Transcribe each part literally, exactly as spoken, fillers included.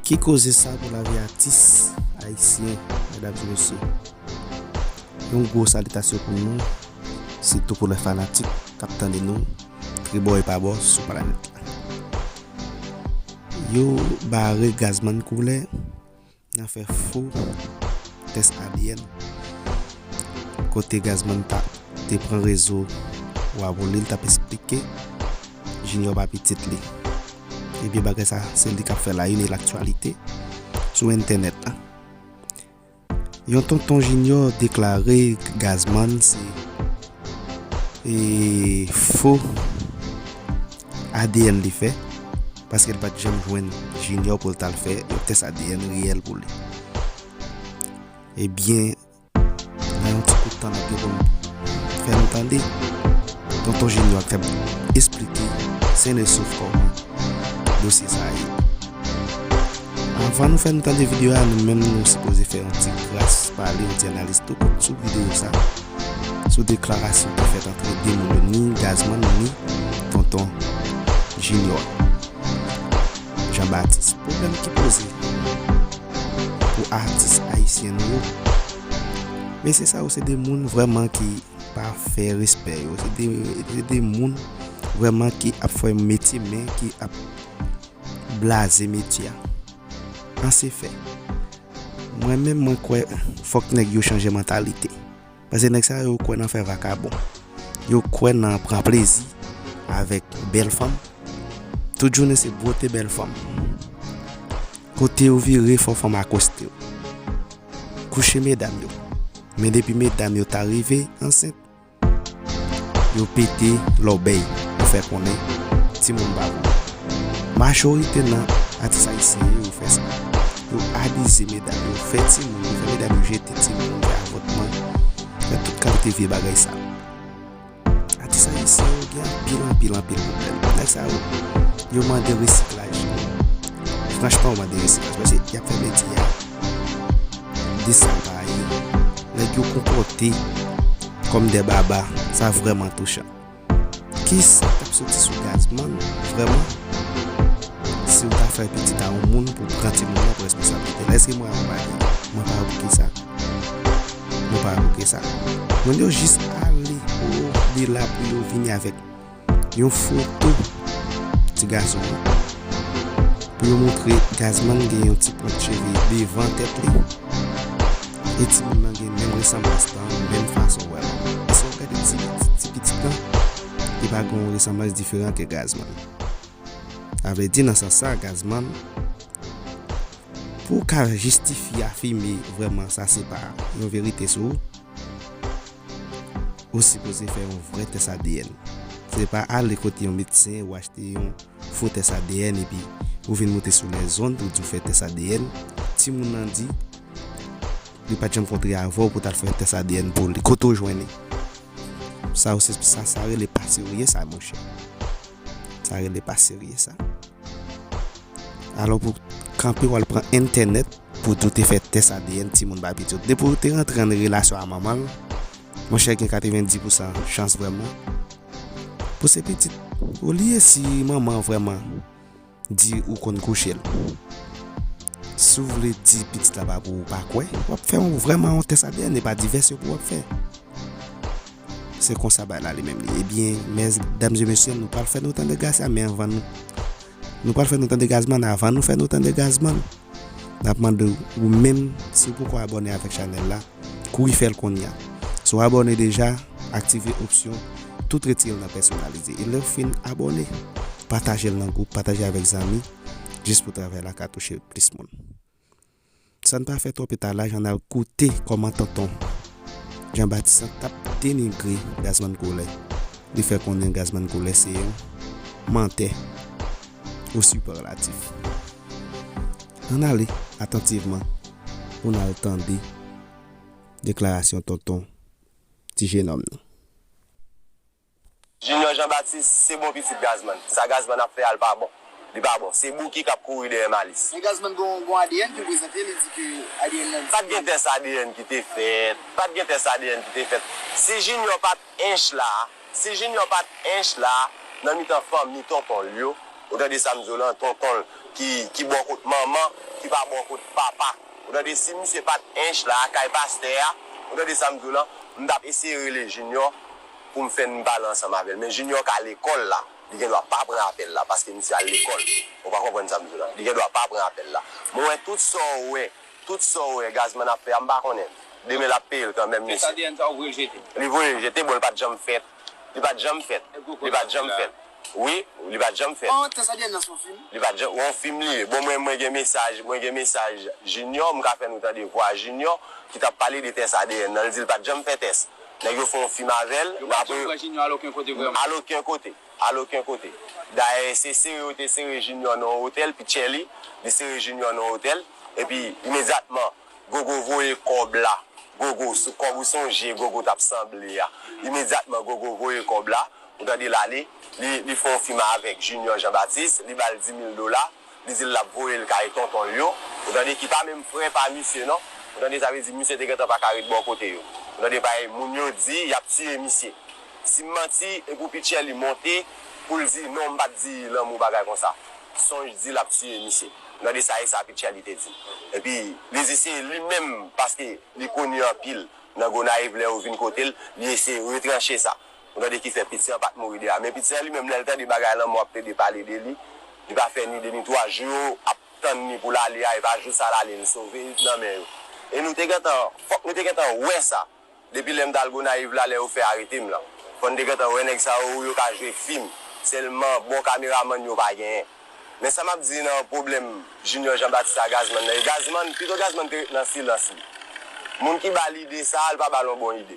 Ki koze sa pou lavi atis ayisyen, medam e mesye? Yon gwo salitasyon pou nou, sitou pou lè fanatik k ap tande nou, tribò e pabò sou planèt la. Yo bare Gazman Koulè nan fè fo tès A D N. Kote Gazman ta te pran rezo a pou li, l t ap esplike Junior pa pitit li. Ebyen, bagay sa, se li k ap fè la une l'actualité sou entènèt la. Yon tonton Junior deklare Gazman se, e, fo A D N li fè, paske l pa t janm jwenn Junior pou l t al fè yon tès A D N reyèl pou li. Ebyen, nan yon ti kout tan n ap gen pou n fè nou tande tonton Junior k ap esplike sen e sof kòman dosye sa a ye. Anvan nou fè nou tande videyo a, nou menm nou sipoze fè yon ti kras pale, yon ti analiz tou kout sou videyo sa, sou deklarasyon ki fèt antre de moun yo, ni Gazman ni tonton Junior Jean Baptiste. Pwoblèm ki poze pou atis ayisyen nou yo, mesye sa yo se de moun vrèman ki pa fè respè yo. Se de, se de moun vrèman ki ap fè metye men, ki ap blaze metye a. An se fè. Mwen menm, mwen kwè fòk nèg yo chanje mantalite. Paske nèg sa yo kwè nan fè vakabon. Yo kwè nan pran plezi avèk bèl fanm. Tout jounen se bwote bèl fanm. Kote yo vire, fò fanm akoste yo. Kouche medam yo. Men depi medam yo ta rive ansent, yo pete lòbèy, yo fè konnen timoun pa pou yo. Majorite nan atis ayisyen yo, yo fè sa. Yo abize medam, yo fè timoun, yo fè medam yo jete timoun, fè avòtman, fè tout kalite vye bagay sa. Atis ayisyen yo gen anpil, anpil, anpil pwoblèm. Nèg sa yo, yo mande resiklaj. Franchman, yo mande resiklaj. Paske y ap fè metye a de sa l pa ye. Nèg yo konpòte kòm dè baba. Sa vrèman touchan. Kisa k ap soti sou Gazman, vrèman? Si w ta fè pitit a yon moun pou pran timoun nan pou responsablite l, èske mwen a mwen pa gen? Mwen pa pou kisa? Mwen pa pou kisa? Moun yo jis ale odela pou yo vini avèk yon foto ti gason an pou yo montre Gazman gen yon ti pwent cheve devan tèt li. E timoun nan gen menm resanblans lan, menm fason vrèman. Si w gade ti, ti, ti pitit lan, li pa gen yon resanblans diferan ke Gazman. Sa vle di nan sans sa, Gazman, pou w ka jistifye, afime vrèman sa se pa yon verite sou ou, ou sipoze fè yon vrè tès A D N. Se pa ale kote yon medsen ou achte yon fo tès A D N epi ou vin moute sou lèzonn pou di w fè tès A D N. Timoun nan di li pa t janm kontre avè w pou t al fè tès A D N pou li. Kote w jwenn li? Sa, sa, sa rele pa serye sa, monchè. Sa rele pa serye sa. Alò pou kanpe w al pran entènèt pou di w te fè tès A D N timoun pa pitit. Depi w te rantre an relasyon a manman l, monchè, gen katrevenndis pousan chans vrèman pou se pitit. Olye si manman vrèman di ou konn kouche l. Si w vle di pitit la pa pou ou, pa kwè, w ap fè yon, vrèman yon tès A D N, e pa divès yo pou w ap fè. Se konsa bagay la li menm li. Ebyen, medam e mesye, nou pral fè nou tande Gazman, men anvan nou, nou pral fè nou tande Gazman, avan nou fè nou tande Gazman, n ap mande w, ou menm, si w poko abòne avèk chanèl la, kouri fè l kounye a. Si w abòne deja, aktive opsyon tout, retire l nan pèsonalize. E lè w fin abòne, pataje l nan gwoup, pataje avèk zanmi, jis pou travay la ka touche plis moun. San pa fè twòp etalaj, ann al koute kòman tonton Jean Baptiste t ap denigre Gazman Koulè. Li fè konnen Gazman Koulè se yon mantè o sipèlatif. Ann ale atantivman pou n al tande deklarasyon tonton ti jenòm nan. Junior Jean Baptiste se bon pitit Gazman. Sa Gazman ap fè a l pa bon. Li pa bon. Se Bouki k ap kouri dèyè Malis. Men Gazman gon gon A D N ki prezante, li di ke A D N nan di. Pa t gen tès A D N ki te fèt. Pa t gen tès A D N ki te fèt. Si Junior pa t ench la, si Junior pa t ench la, nan mitan fanmi tonton l yo, Ou tande sa m di w lan, tonton l ki, ki bò kot manman, ki pa bò kot papa. Ou tande si misye pa t ench lakay pastè a, ou tande sa m di w lan, m t ap eseye rele Junior pou m fè n pale ansanm avè l. Men Junior ka lekòl la, li gen dwa pa pran apèl la paske misye al lekòl. Ou pa konprann sa m di w lan. Li gen dwa pa pran apèl la. Mwen wè tout sa w wè, tout sa w wè Gazman ap fè a, m pa konnen. Demen l ap peye l kanmenm, mesye. Tès A D N sa ou voye l jete? Li voye l jete, bon, li pa t janm fèt. Li pa t janm fèt. Li pa t janm fèt. Wi, li pa t janm fèt. An, tès A D N nan se yon fim? Li pa t janm, yon fim li ye. Bon, mwen, mwen gen mesaj, mwen gen mesaj Junior, m ka fè nou tande vwa Junior, ki t ap pale de tès A D N nan. Li di l pa t janm fè tès. Nèg yo fè yon fim avè l, men apre. Yo pa t janm pran Junior al okenn kote vrèman? Al okenn kote. Al okenn kote. Dayè, se sere yo te sere Junior nan yon otèl, pitchè li, li sere Junior nan yon otèl. Epi, imedyatman, Gogo voye kòb la. Gogo, sou kòb ou sonje Gogo t ap sanble a. Imedyatman, Gogo voye kòb la. Ou tande l ale. Li, li fè yon fim avèk Junior Jean Baptiste. Li ba l di mil dola. Li di l l ap voye l kay tonton l yo. Ou tande ki pa menm frè pa misye, non. Ou tande sa vle di misye te gentan pa ka ret bò kote yo. Ou tande parèy moun yo di y ap tiye misye. Si m manti, e pou pitchè li monte, pou l di, "Non, m pa t di lanmou bagay konsa." Sonj di l ap tiye misye. Nan de sa e sa pitchè li te di. Epi, li di se li menm, paske li koni anpil nan Gonayiv, lè yo vin kote l, li eseye retranche sa. Ou tande ki fè piti an pa t mouri deja. Men piti an li menm, lè l tande bagay lanmò ap plede pale de li, li pa fè ni de ni twa jou yo ap tann li pou l ale a, e pa jou sa l ale, li sove nan men yo. E nou te gentan, fòk nou te gentan wè sa. Depi lè m t al Gonayiv la, lè yo fè arete m lan. Fò n te gentan wè nèg sa yo, yo ka jwe fim. Sèlman bon kameramann yo pa genyen. Men sa m ap di nan pwoblèm Junior Jean Baptiste a Gazman nan. E Gazman, pito Gazman te ret nan silans li. Moun ki ba l ide sa a, li pa ba l yon bon ide.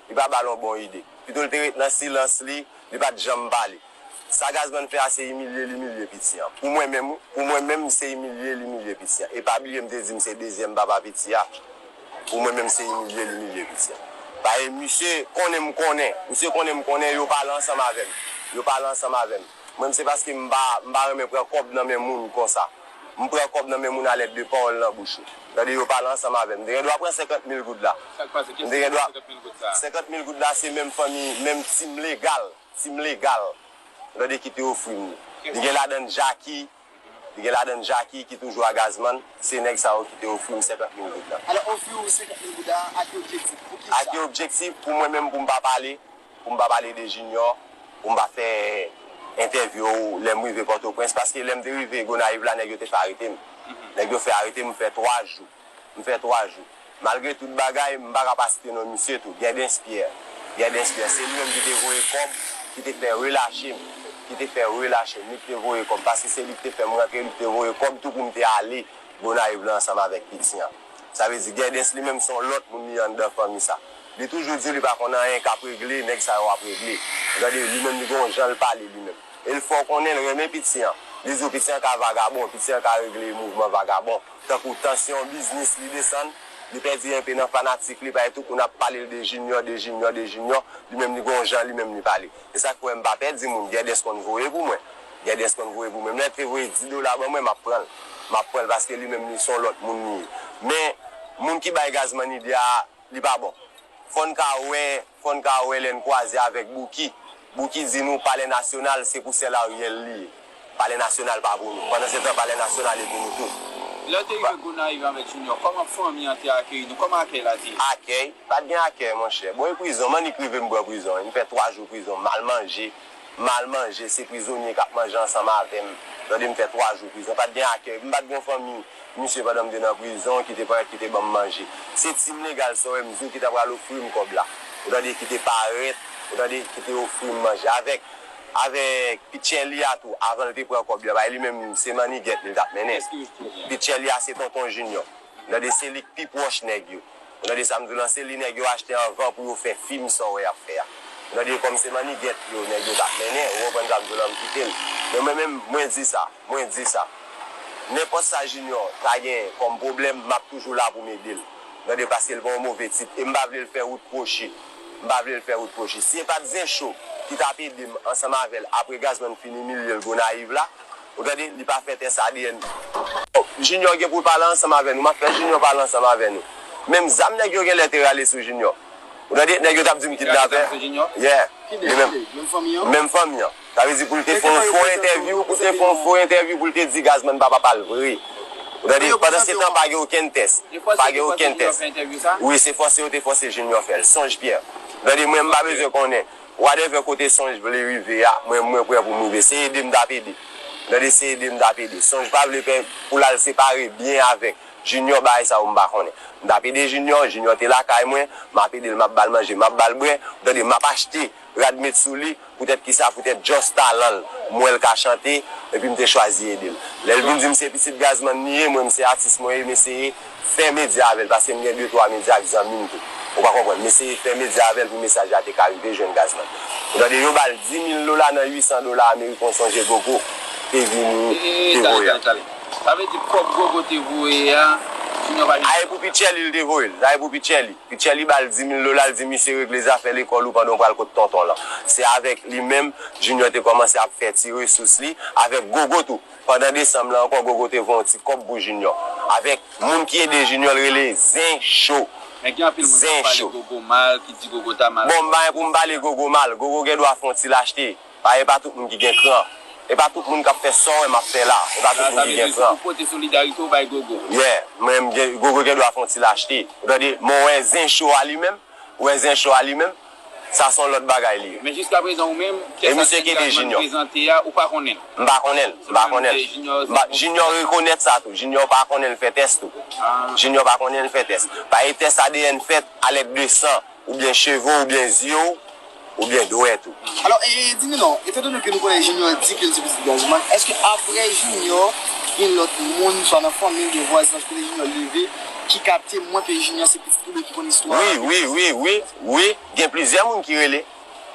Li pa ba l yon bon ide. Pito l te ret nan silans li, li pa t janm pale. Sa Gazman fè a se imilye l imilye piti an. Pou mwen menm, pou mwen menm, se imilye l imilye piti an. E pa bliye m te di m se dezyèm papa piti a. Pou mwen menm, se imilye l imilye piti an. Paske misye konnen m konnen. Misye konnen m konnen, yo pale ansanm avè m. Yo pale ansanm avè m. Mwen, se paske m pa, m pa renmen pran kòb nan men moun konsa. M pran kòb nan men moun alèd de pawòl nan bouch ou. Tande yo pale ansanm avè m. M te gen dwa pran senkant mil goud la. M te gen dwa, senkant mil goud la, se menm fanmi, menm tim legal. Tim legal, tande ki te ofri m li. Li gen ladan Jackie, li gen ladan Jackie ki toujou a Gazman, se nèg sa yo ki te ofri m senkant mil goud la. Alò, ofri w senkant mil goud la, ak ki objektif? Pou ki sa? Ak ki objektif? Pou mwen menm, pou m pa pale, pou m pa pale de Junior, pou m pa fè entèvyou lè m rive Pòtoprens, paske lè m te rive Gonayiv la, nèg yo te fè arete m. Nèg yo fè arete m, m fè twa jou. M fè twa jou. Malgre tout bagay, m pa ka pa site non misye tou. Gèdens Pyè. Gèdens Pyè, se li menm ki te voye kòb, ki te fè relache m. Ki te fè relache m. Li ki te voye kòb. Paske se li ki te fè m rantre, li ki te voye kòb tou pou m te ale Gonayiv la ansanm avèk piti an. Sa vle di, Gèdens li menm se yon lòt moun li anndan fanmi sa. Li toujou di li pa konn anyen k ap regle, nèg sa yo ap regle. Ou tande, li menm li gen yon jan l pale li menm. E l fè w konnen l renmen piti an. Li di w piti an ka vagabon, piti an ka regle mouvman vagabon. Tankou tansyon biznis li desann, li pèdi enpe nan fanatik li, paske tout moun ap pale l de Junior, de Junior, de Junior, li menm li gon jan li menm li pale. E sa k fè m pa pèdi moun, Gèdens konn voye pou mwen. Gèdens konn voye pou mwen. Menm lè l te voye dis dola ban mwen, m ap pran l. M ap pran l paske li menm li se yon lòt moun li ye. Men, moun ki bay Gazman ide a, li pa bon. Fò n ka wè, fò n ka wè lè n kwaze avèk Bouki. Bouki di nou Palè Nasyonal se pou sèl Ariel li ye. Palè Nasyonal pa pou nou. Pandan se tan, Palè Nasyonal e pou nou tout. Lè w te rive Gonayiv avèk Junior, kòman fanmi an te akeyi nou? Kòman akèy la te ye? Akèy? Pa t gen akèy, monchè. Bon, e prizon, m annik rive m pran prizon. M fè twa jou prizon, m al manje. M al manje, se prizonye k ap manje ansanm avè m. Tande, m fè twa jou prizon. Pa t gen akèy. M pa t gen yon fanmi, misye, pandan m te nan prizon, ki te parèt, ki te ban m manje. Se tim legal sa w wè m di w ki ta pral ofri m kòb la. Ou tande, ki te parèt, ou tande, ki te ofri m manje. Avèk, avèk pitchè li a tou, avan l te pran kòb li a, bay li menm, se mannigèt li t ap mennen. Pitchè li a, se Tonton Junior. Ou tande, se li k pi pwòch nèg yo. Ou tande sa m di w lan, se li nèg yo achte anvan pou yo fè fim sa w wè y ap fè a. Ou tande, kòm se mannigèt yo nèg yo t ap mennen, ou konprann sa m di w lan, m kite l. Men mwen menm, mwen di sa, mwen di sa. Nenpòt sa Junior ta gen kòm pwoblèm, m ap toujou la pou m ede l. Ou tande, paske l pa yon move tip. E m pa vle l fè wout kwochi. M pa vle l fè wout kwochi. Si e pa t Zencho ki t ap ede m ansanm avè l apre Gazman fin imilye l Gonayiv la, ou tande, li pa fè tès A D N. Junior gen pou l pale ansanm avè nou. M ap fè Junior pale ansanm avè nou. Menm zam nèg yo genlè te rale sou Junior. Ou tande, nèg yo t ap di m kidnapè. Yeah. Menm fanmi an. Sa vle di pou l te fè yon fo entèvyou, pou l te fè yon fo entèvyou, pou l te di Gazman pa papa l vre. Ou tande, pandan se tan, pa gen okenn tès. Pa gen okenn tès. Wi, se fòse yo te fòse Junior fè l. Sonj Pierre. Ou tande, mwen, m pa bezwen konnen. Whatever kote Sonj vle rive a, mwen, mwen prè pou m rive. Se ede m t ap ede. Ou tande, se ede m t ap ede. Sonj pa vle fè pou l al separe byen avèk Junior, bagay sa yo m pa konnen. M t ap ede Junior, Junior te lakay mwen, m ap ede l, m ap ba l manje, m ap ba l bwè. Ou tande, m ap achte rad met sou li, poutèt kisa, poutèt just talan l, m wè l ka chante, epi m te chwazi ede l. Lè l vin di m se pitit Gazman li ye, mwen m se atis mwen ye, m eseye fè medya avè l, paske m gen de twa medya ak zanmi m tou. Ou ka konprann, m eseye fè medya avè l pou mesaj la te ka rive jwenn Gazman. Ou tande, yo ba l di mil dola nan uit san dola ameriken, w sonje Gogo te vini, te voye. Sa vle di kòb Gogo te voye a, Junior pa gen. A, e pou pitchè li l te voye l, sa e pou pitchè li. Pitchè li ba l di mil dola, l di misye regle zafè lekòl ou pandan w pral kot tonton lan. Se avèk li menm, Junior te kòmanse ap fè ti resous li, avèk Gogo tou. Pandan desanm lan ankò, Gogo te voye yon ti kòb pou Junior. Avèk moun ki ede Junior, l rele Zen Cho. Men gen anpil moun k ap pale Gogo mal, ki di Gogo ta mal. Bon, m pa gen pou m pale Gogo mal. Gogo gen dwa fè yon ti lachte. Pa, e pa tout moun ki gen kran. E pa tout moun k ap fè sa w wè m ap fè la. E pa tout moun ki gen kran. Sa vle di, si w pote solidarite w bay Gogo. Yeah, mwen, m gen, Gogo gen dwa fè yon ti lachte. Ou tande, men w wè Zen Cho a li menm, ou wè Zen Cho a li menm, sa se yon lòt bagay li ye. Men jiskaprezan, ou menm, kè sa Junior Gazman prezante a, ou pa konnen l? M pa konnen l, m pa konnen l. Junior rekonèt sa tou. Junior pa konnen l fè tès tou. Junior pa konnen l fè tès. Pa e tès A D N fèt a lèt de san. Oubyen cheve w, oubyen zye w, oubyen dwèt ou. Alò, e, e, di nou non, etandone ke nou konnen Junior di ke l se pitit Gazman, èske apre Junior, gen lòt moun, swa nan fanmi l, gen vwazinaj kote Junior leve, ki ka temwen ke Junior se pitit li, ki konn istwa a? Wi, wi, wi, wi, wi, gen plizyè moun ki rele.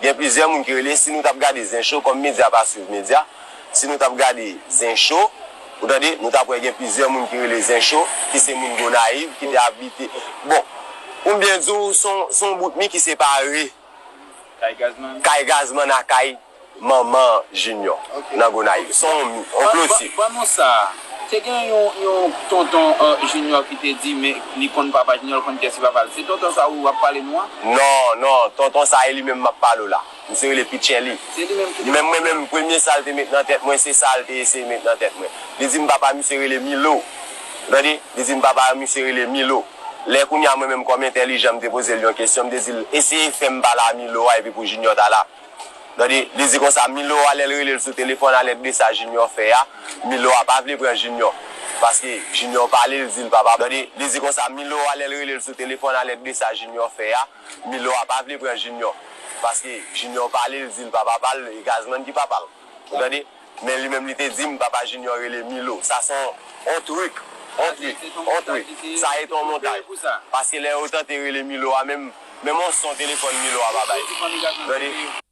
Gen plizyè moun ki rele. Si nou t ap gade Zen Cho, kòm medya pa swiv medya, si nou t ap gade Zen Cho, ou tande, nou t ap wè gen plizyè moun ki rele Zen Cho, ki se moun Gonayiv, ki te abite. Bon, pou m byen di w, se yon, se yon bout mi ki separe kay Gazman, kay Gazman ak kay manman Junior nan Gonayiv. Se yon mi, yon kloti. Ban, ban, ban nou sa. Te gen yon, yon tonton, euh, Junior ki te di, men li konn papa Junior, li konn kiyès ki papa l. Se tonton sa ou ap pale nou an? Non, non, tonton sa e li menm m ap pale w la. Misye rele pitchè li. Se li menm ki te... Menm mwen menm, premye sa l te met nan tèt mwen, se sa l te eseye met nan tèt mwen. Li di m papa misye rele Milo. Ou tande? Li di m papa misye rele Milo. Lè kounye a mwen menm kòm entèlijan, m te poze l yon kesyon, m te di l, eseye fè m pale a Milo a epi pou Junior ta la. Tande, li di konsa, Milo a lè l rele l sou telefòn, a lèt de sa Junior fè a, Milo a pa vle pran Junior. Paske Junior pale, l di l pa papa. Tande, li di konsa, Milo a lè l rele l sou telefòn, a lèt de sa Junior fè a, Milo a pa vle pran Junior. Paske Junior pale, l di l pa papa l, e Gazman ki papa l. Ou tande? Men li menm li te di m, papa Junior rele Milo. Sa se yon, yon trik, yon trik, yon trik. Sa se yon montaj. Paske lè yo tante rele Milo a menm, menm yon son telefòn Milo a pa bay. Tande?